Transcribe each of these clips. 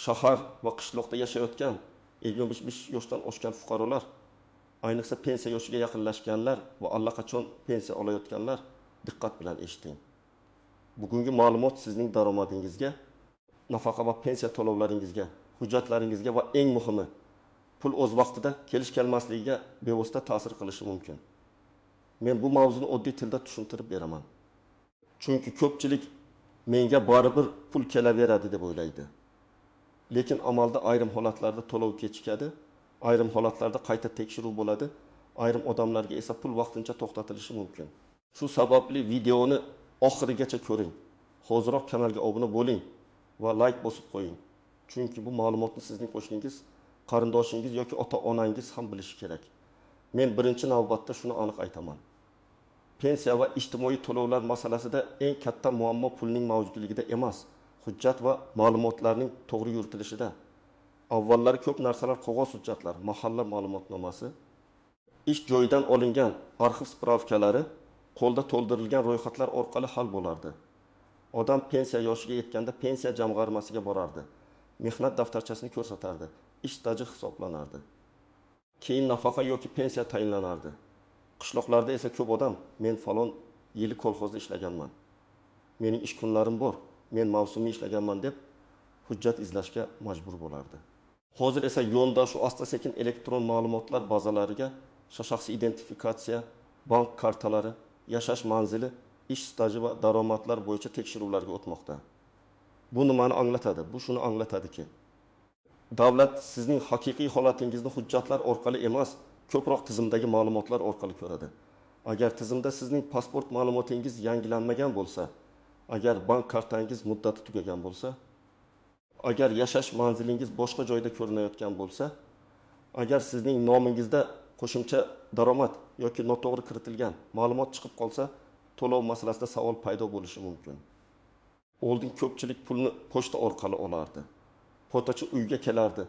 Shahar va qishloqda yashayotgan 55 yoshdan oshgan fuqarolar, ayniqsa pensiya yoshiga yaqinlashganlar va allaqachon pensiya olayotganlar, diqqat bilan eshiting. Bugungi ma'lumot sizning daromadingizga, nafaqa va pensiya to'lovlaringizga, hujjatlaringizga va eng muhimi, pul o'z vaqtida kelish-kelmasligiga bevosita ta'sir qilishi mumkin. Men bu mavzuni oddiy tilda tushuntirib beraman. Chunki ko'pchilik menga baribir pul kelaveradi deb o'ylaydi. Lekin amalda ayrim holatlarda to'lov kechikadi, ayrim holatlarda qayta tekshiruv bo'ladi, ayrim odamlarga esa pul vaqtincha to'xtatilishi mumkin. Shu sababli videoni oxirigacha ko'ring. Hoziroq kanalga obuna bo'ling va like bosib qo'ying. Chunki bu ma'lumotni sizning qo'shningiz, qarindoshingiz yoki ota-onangiz ham bilishi kerak. Men birinchi navbatda shuni aniq aytaman. Pensiya va ijtimoiy to'lovlar masalasida eng katta muammo pulning mavjudligida emas, hujjat va ma'lumotlarning to'g'ri yuritilishida. Avvallari ko'p narsalar qog'oz hujjatlar, mahalla ma'lumotnomasi, ish joyidan olingan arxiv spravkalari, qo'lda to'ldirilgan ro'yxatlar orqali hal bo'lardi. Odam pensiya yoshiga yetganda pensiya jamg'armasiga borardi, mehnat daftarchasini ko'rsatardi, ish staji hisoblanardi. Keyin nafaqa yoki pensiya tayinlanardi. Qishloqlarda esa ko'p odam men falon yili kolxozda ishlaganman, mening ish kunlarim bor, men mavsumiy ishlaganman deb hujjat izlashga majbur bo'lardi. Hozir esa yondashuv asta-sekin elektron ma'lumotlar bazalariga shaxsiy identifikatsiya, bank kartalari, yashash manzili, ish staji va daromadlar bo'yicha tekshiruvlarga o'tmoqda. Bu nimani anglatadi? Bu shuni anglatadiki, davlat sizning haqiqiy holatingizni hujjatlar orqali emas, ko'proq tizimdagi ma'lumotlar orqali ko'radi. Agar tizimda sizning pasport ma'lumotingiz yangilanmagan bo'lsa, agar bank kartangiz muddati tugagan bo'lsa, agar yashash manzilingiz boshqa joyda ko'rinayotgan bo'lsa, agar sizning nomingizda qo'shimcha daromad yoki noto'g'ri kiritilgan ma'lumot chiqib qolsa, to'lov masalasida savol paydo bo'lishi mumkin. Oldin ko'pchilik pulni pochta orqali olardi. Pochtachi uyga kelardi,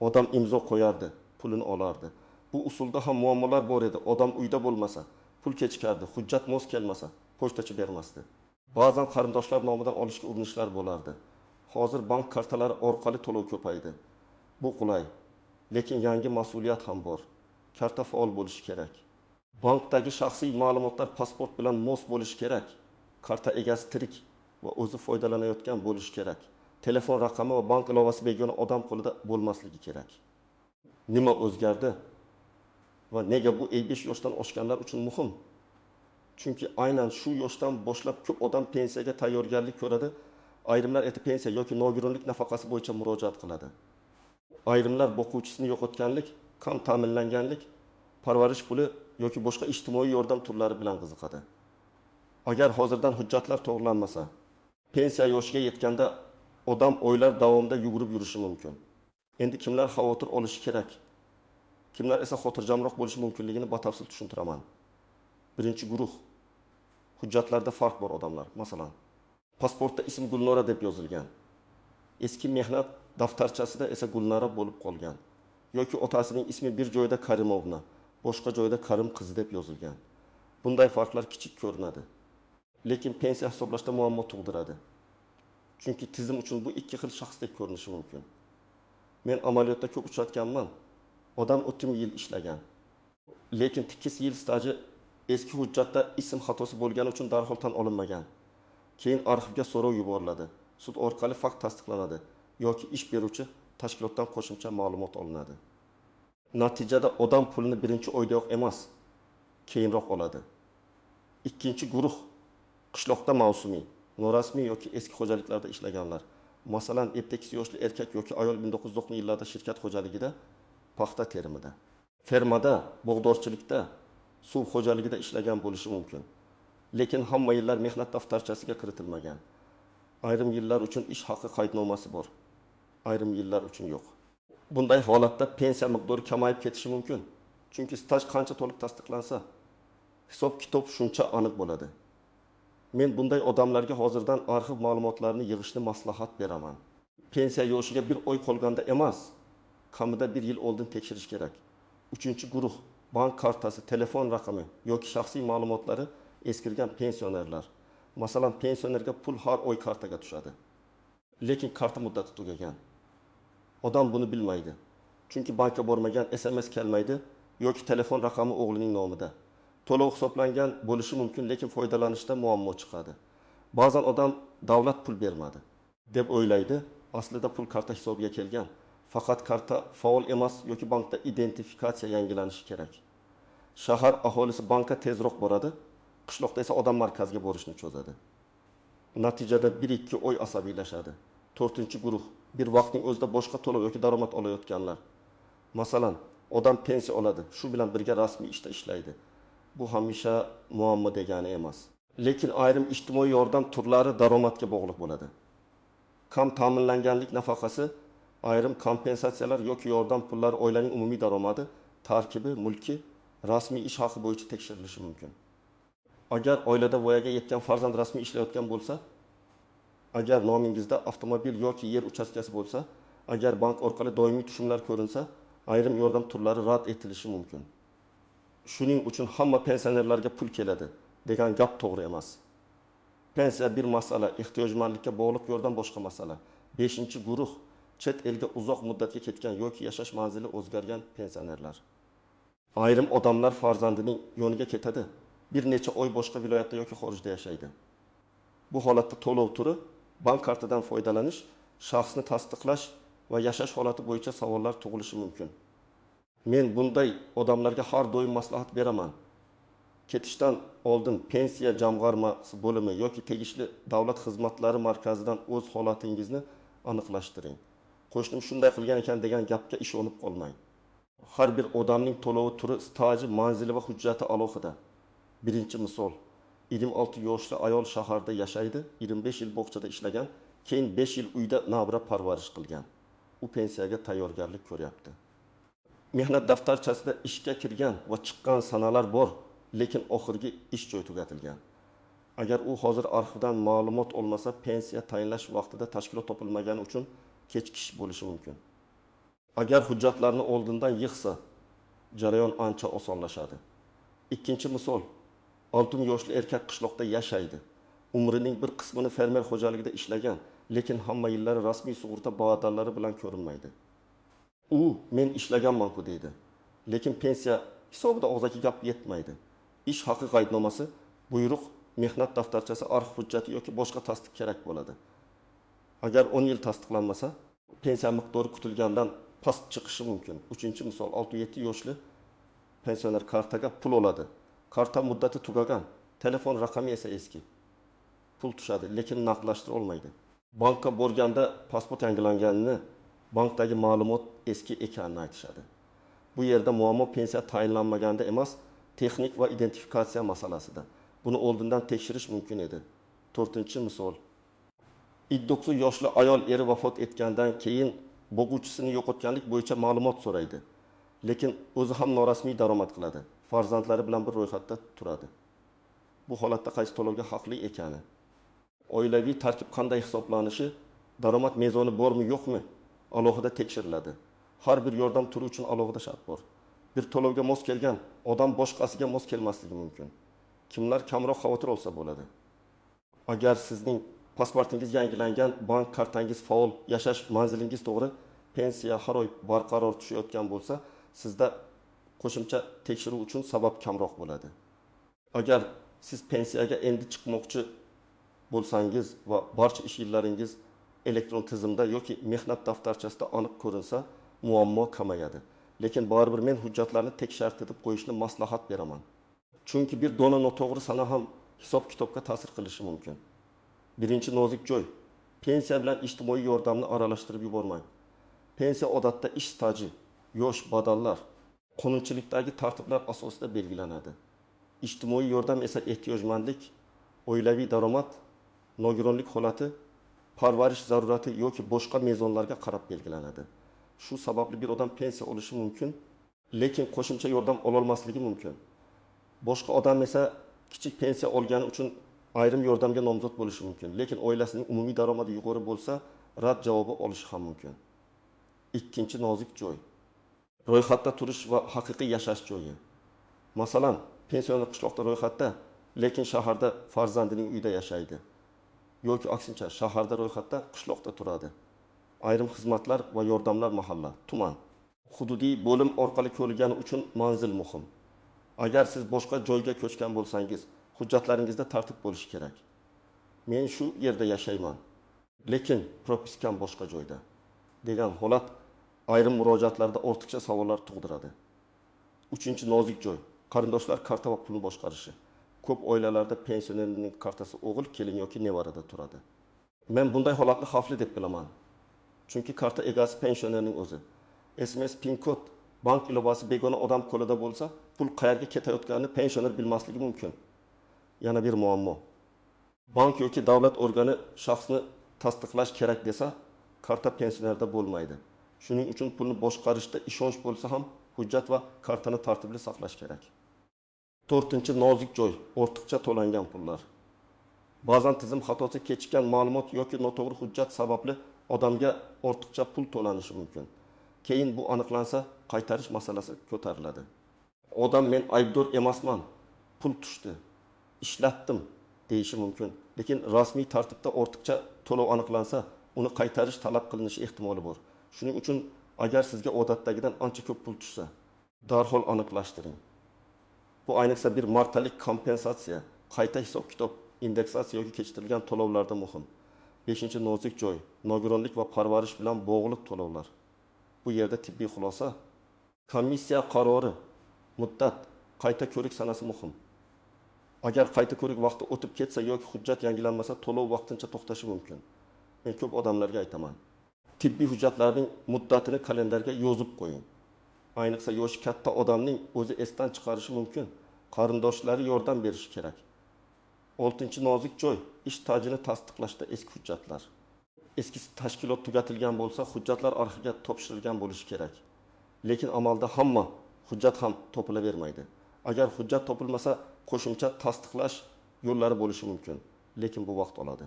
odam imzo qo'yardi, pulini olardi. Bu usulda ham muammolar bor edi. Odam uyda bo'lmasa, pul kechikardi, hujjat mos kelmasa, pochtachi bermasdi. Ba'zan qarindoshlar nomidan olishga urinishlar bo'lardi. Hozir bank kartalari orqali to'lov ko'paydi. Bu qulay, lekin yangi mas'uliyat ham bor. Karta faol bo'lishi kerak. Bankdagi shaxsiy ma'lumotlar pasport bilan mos bo'lishi kerak. Karta egasi tirik va o'zi foydalanayotgan bo'lishi kerak. Telefon raqami va bank ilovasi begona odam qo'lida bo'lmasligi kerak. Nima o'zgardi va nega bu 55 yoshdan oshganlar uchun muhim? Chunki aynan shu yoshdan boshlab ko'p odam pensiyaga tayyorgarlik ko'radi. Ayrimlar erta pensiya yoki nogironlik nafaqasi bo'yicha murojaat qiladi. Ayrimlar boquvchisini yo'qotganlik, kam ta'minlanganlik, parvarish puli yoki boshqa ijtimoiy yordam turlari bilan qiziqadi. Agar hozirdan hujjatlar to'g'rilanmasa, pensiya yoshiga yetganda odam oylar davomida yugurib yurishi mumkin. Endi kimlar xavotir olishi kerak, kimlar esa xotirjamroq bo'lishi mumkinligini batafsil tushuntiraman. Birinchi guruh, hujjatlarda farq bor odamlar. Masalan, pasportda ism Gulnora deb yozilgan. Eski mehnat daftarchasida esa Gulnora bo'lib qolgan. Yoki otasining ismi bir joyda Karimovna, boshqa joyda Karim qizi deb yozilgan. Bunday farqlar kichik ko'rinadi, lekin pensiya hisoblashda muammo tug'diradi. Chunki tizim uchun bu ikki xil shaxsdek ko'rinishi mumkin. Men amaliyotda ko'p uchratganman. Odam 30 yil ishlagan, lekin 8 yil staji eski hujjatda ism xatosi bo'lgani uchun darhol tan olinmagan. Keyin arxivga so'rov yuboriladi. Sud orqali fakt tasdiqlanadi yoki ish beruvchi tashkilotdan qo'shimcha ma'lumot olinadi. Natijada odam pulini birinchi oydayoq emas, keyinroq oladi. Ikkinchi guruh, qishloqda mavsumiy, norasmiy yoki eski xo'jaliklarda ishlaganlar. Masalan, 58 yoshli erkak yoki ayol 1990-yillarda shirkat xo'jaligida, paxta terimida, fermada, bog'dorchilikda, suv xo'jaligida ishlagan bo'lishi mumkin. Lekin hamma yillar mehnat daftarchasiga kiritilmagan. Ayrim yillar uchun ish haqi qaydnomasi bor, ayrim yillar uchun yo'q. Bunday holatda pensiya miqdori kamayib ketishi mumkin. Chunki staj qancha to'liq tasdiqlansa, hisob-kitob shuncha aniq bo'ladi. Men bunday odamlarga hozirdan arxiv ma'lumotlarini yig'ishni maslahat beraman. Pensiya yoshiga bir oy qolganda emas, kamida bir yil oldin tekshirish kerak. Uchinchi guruh, bank kartasi, telefon raqami yoki shaxsiy ma'lumotlari eskirgan pensionerlar. Masalan, pensionerga pul har oy kartaga tushadi. Lekin karta muddati tugagan. Odam buni bilmaydi. Chunki bankka bormagan, SMS kelmaydi yoki telefon raqami o'g'lining nomida. To'lov hisoblangan bo'lishi mumkin, lekin foydalanishda muammo chiqadi. Ba'zan odam davlat pul bermadi deb o'ylaydi. Aslida pul karta hisobiga kelgan. Faqat karta faol emas yoki bankda identifikatsiya yangilanishi kerak. Shahar aholisi bankka tezroq boradi, qishloqda esa odam markazga borishni cho'zadi. Natijada 1-2 oy asabiylashadi. To'rtinchi guruh bir vaqtning o'zida boshqa to'lov yoki daromad olayotganlar. Masalan, odam pensiya oladi, shu bilan birga rasmiy ishda ishlaydi. Bu hamisha muammo degani emas. Lekin ayrim ijtimoiy yordam turlari daromadga bog'liq bo'ladi. Kam ta'minlanganlik nafaqasi, ayrim kompensatsiyalar yoki yordam pullari oilaning umumiy daromadi, tarkibi, mulki, rasmiy ish haqi bo'yicha tekshirilishi mumkin. Agar oilada voyaga yetgan farzand rasmiy ishlayotgan bo'lsa, agar nomingizda avtomobil yoki yer uchastkasi bo'lsa, agar bank orqali doimiy tushumlar ko'rinsa, ayrim yordam turlari rad etilishi mumkin. Shuning uchun hamma pensionerlarga pul keladi degan gap to'g'ri emas. Pensiya bir masala, ehtiyojmandlikka bog'liq yordam boshqa masala. 5. Guruh chet elga uzoq muddatga ketgan yoki yashash manzili o'zgargan pensionerlar. Ayrim odamlar farzandining yoniga ketadi, bir necha oy boshqa viloyatda yoki xorijda yashaydi. Bu holatda to'lov turi, bank kartidan foydalanish, shaxsni tasdiqlash va yashash holati bo'yicha savollar tug'ilishi mumkin. Men bunday odamlarga har doim maslahat beraman. Ketishdan oldin pensiya jamg'armasi bo'limi yoki tegishli davlat xizmatlari markazidan o'z holatingizni aniqlashtiring. Qo'shnim shunday qilgan ekan degan gapga ishonib qolmang. Har bir odamning to'lovi turi, staji, manzili va hujjati alohida. Birinchi misol. 26 yoshli ayol shaharda yashaydi, 25 yil bog'chada ishlagan, keyin 5 yil uyda navra parvarish qilgan. U pensiyaga tayyorgarlik ko'ryapti. Mehnat daftarchasida ishga kirgan va chiqqan sanalar bor, lekin oxirgi ish joyi tugatilgan. Agar u hozir arxivdan ma'lumot olmasa, pensiya tayinlash vaqtida tashkilot topilmagani uchun kechikish bo'lishi mumkin. Agar hujjatlarni oldindan yig'sa, jarayon ancha osonlashadi. Ikkinchi misol. 60 yoshli erkak qishloqda yashaydi. Umrining bir qismini fermer xo'jaligida ishlagan, lekin hamma yillari rasmiy sug'urta badallari bilan ko'rinmaydi. U men ishlaganman-ku deydi. Lekin pensiya hisobida og'zaki gap yetmaydi. Ish haqi qaydnomasi, buyruq, mehnat daftarchasi, arxiv hujjati yoki boshqa tasdiq kerak bo'ladi. Agar 10 yil tasdiqlanmasa, pensiya miqdori kutilgandan past chiqishi mumkin. Uchinchi misol, 67 yoshli pensioner kartaga pul oladi. Karta muddati tugagan, telefon raqami esa eski. Pul tushadi, lekin naqdlashtira olmaydi. Bankka borganda pasport yangilanganini, bankdagi ma'lumot eski ekanini aytishadi. Bu yerda muammo pensiya tayinlanmaganda emas, texnik va identifikatsiya masalasida. Buni oldindan tekshirish mumkin edi. To'rtinchi misol. 59 yoshli ayol eri vafot etgandan keyin boquvchisini yo'qotganlik bo'yicha ma'lumot so'raydi. Lekin o'zi ham norasmiy daromad qiladi. Farzandlari bilan bir ro'yxatda turadi. Bu holatda qaysi to'lovga haqli ekani, oilaviy tarkib qanday hisoblanishi, daromad mezoni bormi yo'qmi alohida tekshiriladi. Har bir yordam turi uchun alohida shart bor. Bir to'lovga mos kelgan odam boshqasiga mos kelmasligi mumkin. Kimlar kamroq xavotir olsa bo'ladi. Agar sizning pasportingiz yangilangan, bank kartangiz faol, yashash manzilingiz to'g'ri, pensiya har oy barqaror tushayotgan bo'lsa, sizda qo'shimcha tekshiruv uchun sabab kamroq bo'ladi. Agar siz pensiyaga endi chiqmoqchi bo'lsangiz va barcha ish yillaringiz elektron tizimda yoki mehnat daftarchasida aniq ko'rinsa, muammo kamayadi. Lekin baribir men hujjatlarni tekshirtirib qo'yishni maslahat beraman. Chunki bir dona noto'g'ri sana ham hisob-kitobga ta'sir qilishi mumkin. Birinchi nozik joy. Pensiya bilan ijtimoiy yordamni aralashtirib yubormang. Pensiya odatda ish staji, yosh, badallar, qonunchilikdagi tartiblar asosida belgilanadi. Ijtimoiy yordam esa ehtiyojmandlik, oilaviy daromad, nogironlik holati, parvarish zarurati yoki boshqa mezonlarga qarab belgilanadi. Shu sababli bir odam pensiya olishi mumkin, lekin qo'shimcha yordam ololmasligi mumkin. Boshqa odam esa kichik pensiya olgani uchun ayrim yordamga nomzod bo'lishi mumkin, lekin oilasining umumiy daromadi yuqori bo'lsa, rad javobi olishi ham mumkin. Ikkinchi nozik joy. Ro'yxatda turish va haqiqiy yashash joyi. Masalan, pensioner qishloqda ro'yxatda, lekin shaharda farzandining uyida yashaydi. Yoki aksincha, shaharda ro'yxatda, qishloqda turadi. Ayrim xizmatlar va yordamlar mahalla, tuman, hududiy bo'lim orqali ko'rilgani uchun manzil muhim. Agar siz boshqa joyga ko'chgan bo'lsangiz, hujjatlaringizda tartib bo'lishi kerak. Men shu yerda yashayman, lekin propiskam boshqa joyda degan holat ayrim murojaatlarda ortiqcha savollar tug'diradi. Uchinchi nozik joy: qarindoshlar karta va pulni boshqarishi. Ko'p oilalarda pensionerning kartasi o'g'il, kelin yoki nevarada turadi. Men bunday holatni xavfli deb bilaman. Chunki karta egasi pensionerning o'zi. SMS, PIN kod, bank ilovasi begona odam qo'lida bo'lsa, pul qayerga ketayotganini pensioner bilmasligi mumkin. Yana bir muammo. Bank yoki davlat organi shaxsni tasdiqlash kerak desa, karta pensionerda bo'lmaydi. Shuning uchun pulni boshqarishda ishonch bo'lsa ham hujjat va kartani tartibli saqlash kerak. To'rtinchi nozik joy: ortiqcha to'langan pullar. Ba'zan tizim xatosi, kechikkan ma'lumot yoki noto'g'ri hujjat sababli odamga ortiqcha pul to'lanishi mumkin. Keyin bu aniqlansa, qaytarish masalasi ko'tariladi. Odam men aybdor emasman, pul tushdi, ishlatdim deyishi mumkin. Lekin rasmiy tartibda ortiqcha to'lov aniqlansa, uni qaytarish talab qilinishi ehtimoli bor. Shuning uchun agar sizga odatdagidan ancha ko'p pul tushsa, darhol aniqlashtiring. Bu ayniqsa bir martalik kompensatsiya, qayta hisob-kitob, indeksatsiya yoki kechiktirilgan to'lovlarda muhim. Beshinchi nozik joy: nogironlik va parvarish bilan bog'liq to'lovlar. Bu yerda tibbiy xulosa, komissiya qarori, muddat, qayta ko'rik sanasi muhim. Agar qayta ko'rik vaqti o'tib ketsa yoki hujjat yangilanmasa, to'lov vaqtincha to'xtashi mumkin. Men ko'p odamlarga aytaman: tibbiy hujjatlarning muddatini kalendarga yozib qo'ying. Ayniqsa yoshi katta odamning o'zi esdan chiqarishi mumkin. Qarindoshlari yordam berishi kerak. Oltinchi nozik joy: ish stajini tasdiqlashda eski hujjatlar. Eski tashkilot tugatilgan bo'lsa, hujjatlar arxivga topshirilgan bo'lishi kerak. Lekin amalda hamma hujjat ham topilavermaydi. Agar hujjat topilmasa, qo'shimcha tasdiqlash yo'llari bo'lishi mumkin, lekin bu vaqt oladi.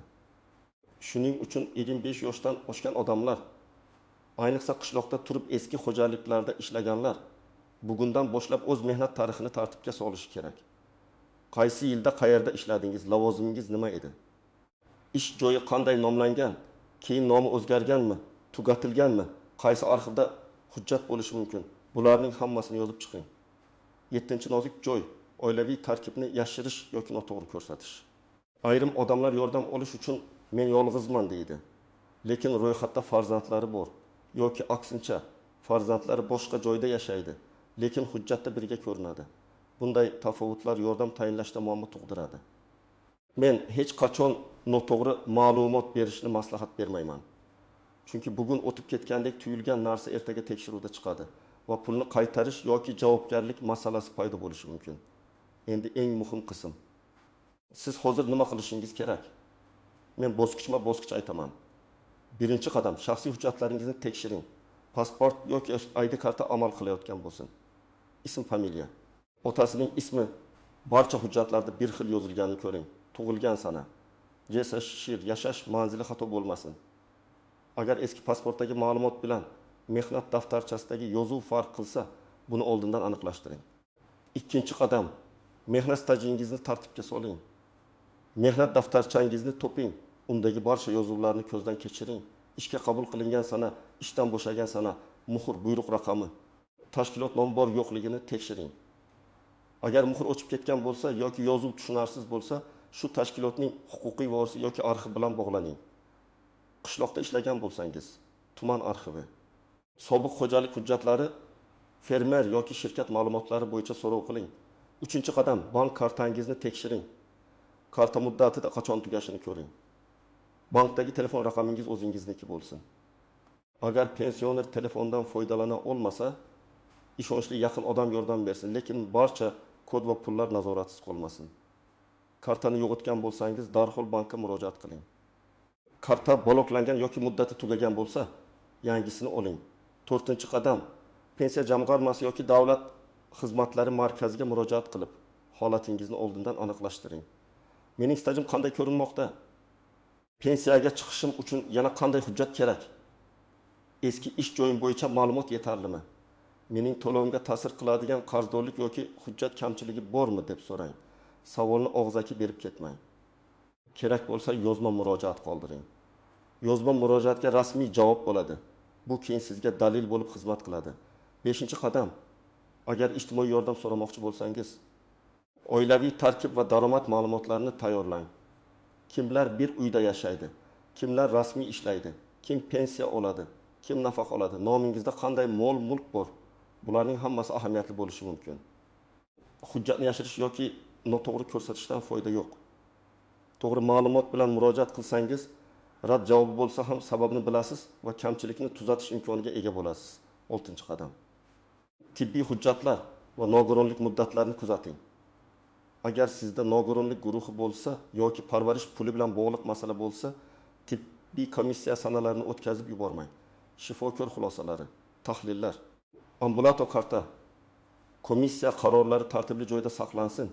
Shuning uchun 55 yoshdan oshgan odamlar, ayniqsa qishloqda turib eski xo'jaliklarda ishlaganlar bugundan boshlab o'z mehnat tarixini tartibga solishi kerak. Qaysi yilda qayerda ishladingiz, lavozimingiz nima edi? Ish joyi qanday nomlangan, keyin nomi o'zgarganmi, tugatilganmi, qaysi arxivda hujjat bo'lishi mumkin? Bularning hammasini yozib chiqing. Yettinchi nozik joy: oilaviy tarkibni yashirish yoki noto'g'ri ko'rsatish. Ayrim odamlar yordam olish uchun men yolg'izman deydi. Lekin ro'yxatda farzandlari bor yoki aksincha farzandlari boshqa joyda yashaydi, lekin hujjatda birga ko'rinadi. Bunday tafovutlar yordam tayinlashda muammo tug'diradi. Men hech qachon noto'g'ri ma'lumot berishni maslahat bermayman. Chunki bugun o'tib ketgandek tuyulgan narsa ertaga tekshiruvda chiqadi va pulni qaytarish yoki javobgarlik masalasi paydo bo'lishi mumkin. Endi eng muhim qism. Siz hozir nima qilishingiz kerak? Men bosqichma-bosqich aytaman. Birinchi qadam: shaxsiy hujjatlaringizni tekshiring. Pasport yoki ID karta amal qilayotgan bo'lsin. Ism, familiya, otasining ismi barcha hujjatlarda bir xil yozilganini ko'ring. Tug'ilgan sana, shir, yashash manzili xato bo'lmasin. Agar eski pasportdagi ma'lumot bilan mehnat daftarchasidagi yozuv farq qilsa, buni oldindan aniqlashtiring. Ikkinchi qadam: mehnat stajingizni tartibga soling. Mehnat daftarchangizni toping, undagi barcha yozuvlarni ko'zdan kechiring. Ishga qabul qilingan sana, ishdan bo'shagan sana, muhr, buyruq raqami, tashkilot nomi bor yo'qligini tekshiring. Agar muhr o'chib ketgan bo'lsa yoki yozuv tushunarsiz bo'lsa, shu tashkilotning huquqiy vorisi yoki arxiv bilan bog'laning. Qishloqda ishlagan bo'lsangiz, tuman arxivi, sobiq xo'jalik hujjatlari, fermer yoki shirkat ma'lumotlari bo'yicha so'rov qiling. Uchinchi qadam: bank kartangizni tekshiring. Karta muddati qachon tugashini ko'ring. Bankdagi telefon raqamingiz o'zingizniki bo'lsin. Agar pensioner telefondan foydalana olmasa, ishonchli yaqin odam yordam bersin, lekin barcha kod va pullar nazoratsiz qolmasin. Kartani yo'qotgan bo'lsangiz, darhol bankka murojaat qiling. Karta bloklangan yoki muddati tugagan bo'lsa, yangisini oling. To'rtinchi qadam: pensiya jamg'armasi yoki davlat xizmatlari markaziga murojaat qilib, holatingizni oldindan aniqlashtiring. Mening stajim qanday ko'rinmoqda? Pensiyaga chiqishim uchun yana qanday hujjat kerak? Eski ish joyim bo'yicha ma'lumot yetarlimi? Mening to'lovimga ta'sir qiladigan qarzdorlik yoki hujjat kamchiligi bormi deb so'rang. Savolni og'zaki berib ketmang. Kerak bo'lsa yozma murojaat qoldiring. Yozma murojaatga rasmiy javob bo'ladi. Bu keyin sizga dalil bo'lib xizmat qiladi. 5 qadam. Agar ijtimoiy yordam so'ramoqchi bo'lsangiz, oilaviy tarkib va daromad ma'lumotlarini tayyorlang. Kimlar bir uyda yashaydi? Kimlar rasmiy ishlaydi? Kim pensiya oladi? Kim nafaqa oladi? Nomingizda qanday mol-mulk bor? Bularning hammasi ahamiyatli bo'lishi mumkin. Hujjatni yashirish yoki noto'g'ri ko'rsatishdan foyda yo'q. To'g'ri ma'lumot bilan murojaat qilsangiz, rad javobi bo'lsa ham sababini bilasiz va kamchilikni tuzatish imkoniga ega bo'lasiz. 6 qadam. Tibbiy hujjatlar va nogironlik muddatlarini kuzating. Agar sizda nogironlik guruhi bo'lsa yoki parvarish puli bilan bog'liq masala bo'lsa, tibbiy komissiya sanalarini o'tkazib yubormang. Shifokor xulosalari, tahlillar, ambulator karta, komissiya qarorlari tartibli joyda saqlansin.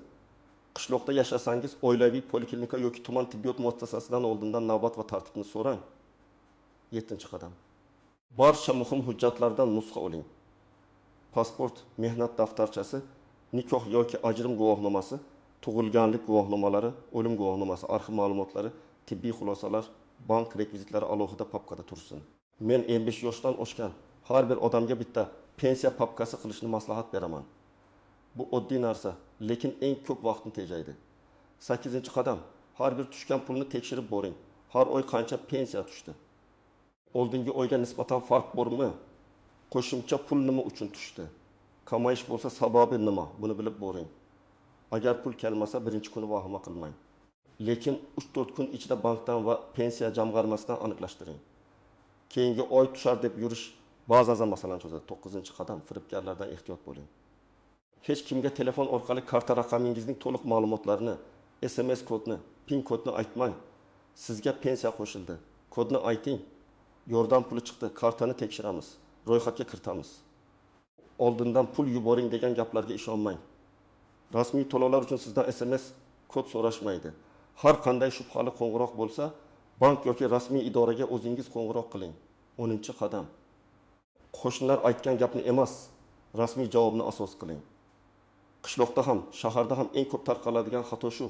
Qishloqda yashasangiz, oilaviy poliklinika yoki tuman tibbiyot muassasasidan oldindan navbat va tartibni so'rang. 7 qadam. Barcha muhim hujjatlardan nusxa oling. Pasport, mehnat daftarchasi, nikoh yoki ajrim guvohnomasi, tug'ilganlik guvohnomalari, o'lim guvohnomasi, arxiv ma'lumotlari, tibbiy xulosalar, bank rekvizitlari alohida papkada tursin. Men 55 yoshdan oshgan har bir odamga bitta pensiya papkasi qilishni maslahat beraman. Bu oddiy narsa, lekin eng ko'p vaqtni tejaydi. 8 qadam. Har bir tushgan pulni tekshirib boring. Har oy qancha pensiya tushdi? Oldingi oyga nisbatan farq bormi? Qo'shimcha pul nima uchun tushdi? Kamayish bo'lsa sababi nima? Buni bilib boring. Agar pul kelmasa, birinchi kuni vahima qilmang. Lekin 3-4 kun ichida bankdan va pensiya jamg'armasidan aniqlashtiring. Keyingi oy tushar deb yurish ba'zan masalani cho'zadi. 9 qadam. Firibgarlardan ehtiyot bo'ling. Hech kimga telefon orqali karta raqamingizning to'liq ma'lumotlarini, SMS kodni, PIN kodni aytmang. Sizga pensiya qo'shildi. Kodni ayting. Yordam puli chiqdi, kartani tekshiramiz, ro'yxatga kiritamiz. Oldindan pul yuboring degan gaplarga ishonmang. Rasmiy to'lovlar uchun sizdan SMS kod so'rashmaydi. Har qanday shubhali qo'ng'iroq bo'lsa, bank yoki rasmiy idoraga o'zingiz qo'ng'iroq qiling. 10 qadam. Qo'shnilar aytgan gapni emas, rasmiy javobni asos qiling. Qishloqda ham, shaharda ham eng ko'p tarqaladigan xato shu.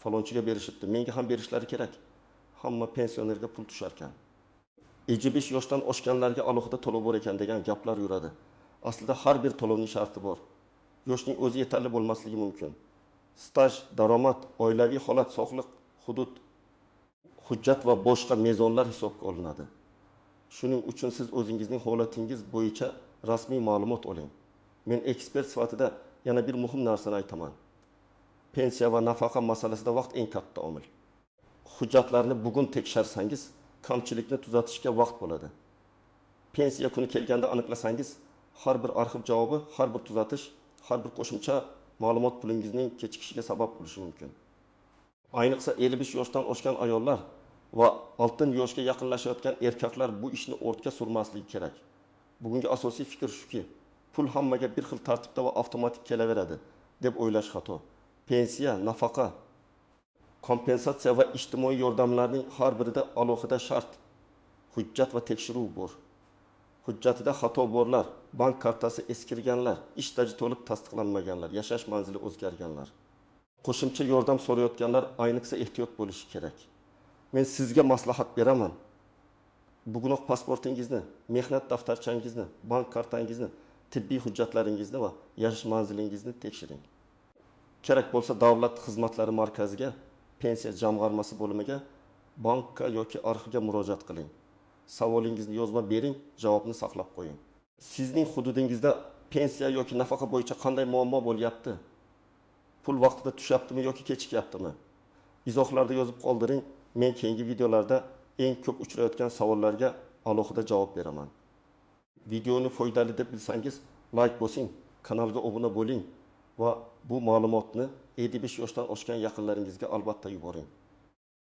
Falonchiga berishibdi, menga ham berishlari kerak. Hamma pensionerga pul tusharkan. 55 yoshdan oshganlarga alohida to'lov bor ekan degan gaplar yuradi. Aslida har bir to'lovning sharti bor. Yoshning o'zi yetarli bo'lmasligi mumkin. Staj, daromad, oilaviy holat, sog'liq, hudud, hujjat va boshqa mezonlar hisobga olinadi. Shuning uchun siz o'zingizning holatingiz bo'yicha rasmiy ma'lumot oling. Men ekspert sifatida yana bir muhim narsani aytaman. Pensiya va nafaqa masalasida vaqt eng katta omil. Hujjatlarni bugun tekshirsangiz, kamchilikni tuzatishga vaqt bo'ladi. Pensiya kuni kelganda aniqlasangiz, har bir arxiv javobi, har bir tuzatish, har bir qo'shimcha ma'lumot pulingizning kechikishiga sabab bo'lishi mumkin. Ayniqsa 55 yoshdan oshgan ayollar va oltin yoshga yaqinlashayotgan erkaklar bu ishni ortga surmasligi kerak. Bugungi asosiy fikr shuki, pul hammaga bir xil tartibda va avtomatik kelaveradi deb o'ylash xato. Pensiya, nafaqa, kompensatsiya va ijtimoiy yordamlarning har birida alohida shart, hujjat va tekshiruv bor. Hujjatida xato borlar, bank kartasi eskirganlar, ish staji to'liq tasdiqlanmaganlar, yashash manzili o'zgarganlar. Qo'shimcha yordam so'rayotganlar ayniqsa ehtiyot bo'lishi kerak. Men sizga maslahat beraman. Bugunoq pasportingizni, mehnat daftarchangizni, bank kartangizni, tibbiy hujjatlaringizni va yashash manzilingizni tekshiring. Kerak bo'lsa davlat xizmatlari markaziga, pensiya jamg'armasi bo'limiga, bankka yoki arxivga murojaat qiling. Savolingizni yozma bering, javobni saqlab qo'ying. Sizning hududingizda pensiya yoki nafaqa bo'yicha qanday muammo bo'lyapti? Pul vaqtida tushyaptimi yoki kechikyaptimi? Izohlarda yozib qoldiring. Men keyingi videolarda eng ko'p uchrayotgan savollarga alohida javob beraman. Videoni foydali deb bilsangiz, like bosing, kanalga obuna bo'ling va bu ma'lumotni 55 yoshdan oshgan yaqinlaringizga albatta yuboring.